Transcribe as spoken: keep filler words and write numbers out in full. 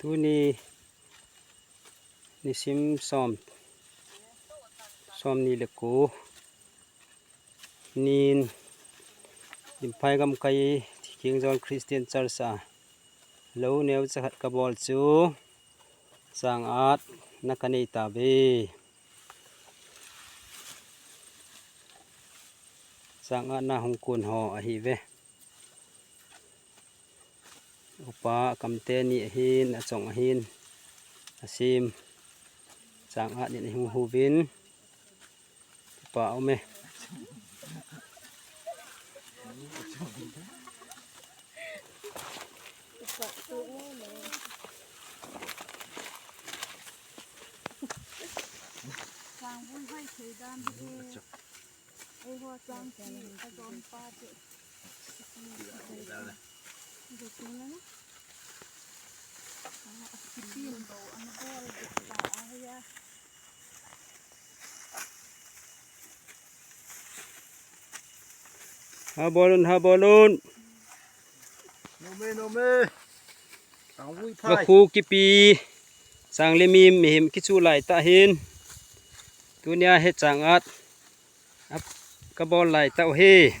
Tuni nisim som, som ni le ko nin Limphai gamkai Thikeng Zone Christian Church a lou neo chakhat kabol chu chang-at na kanei tave. Chang-at na hung kun ho ahi ve. Upa akamte ni ahin, achong ahin, asim. Chang-at nin ahung huvin. Upa aume. Chang vui hoi thei dan hi. Ei ho chang ki ka zom pa chu. Ha bolun, ha bolun. Nome, nome. Chang vui phai. Vakhu kipi. Chang le mim mihem kichu lai tah hin. Tunia hi chang-at. Ap, kabol lai tah hi.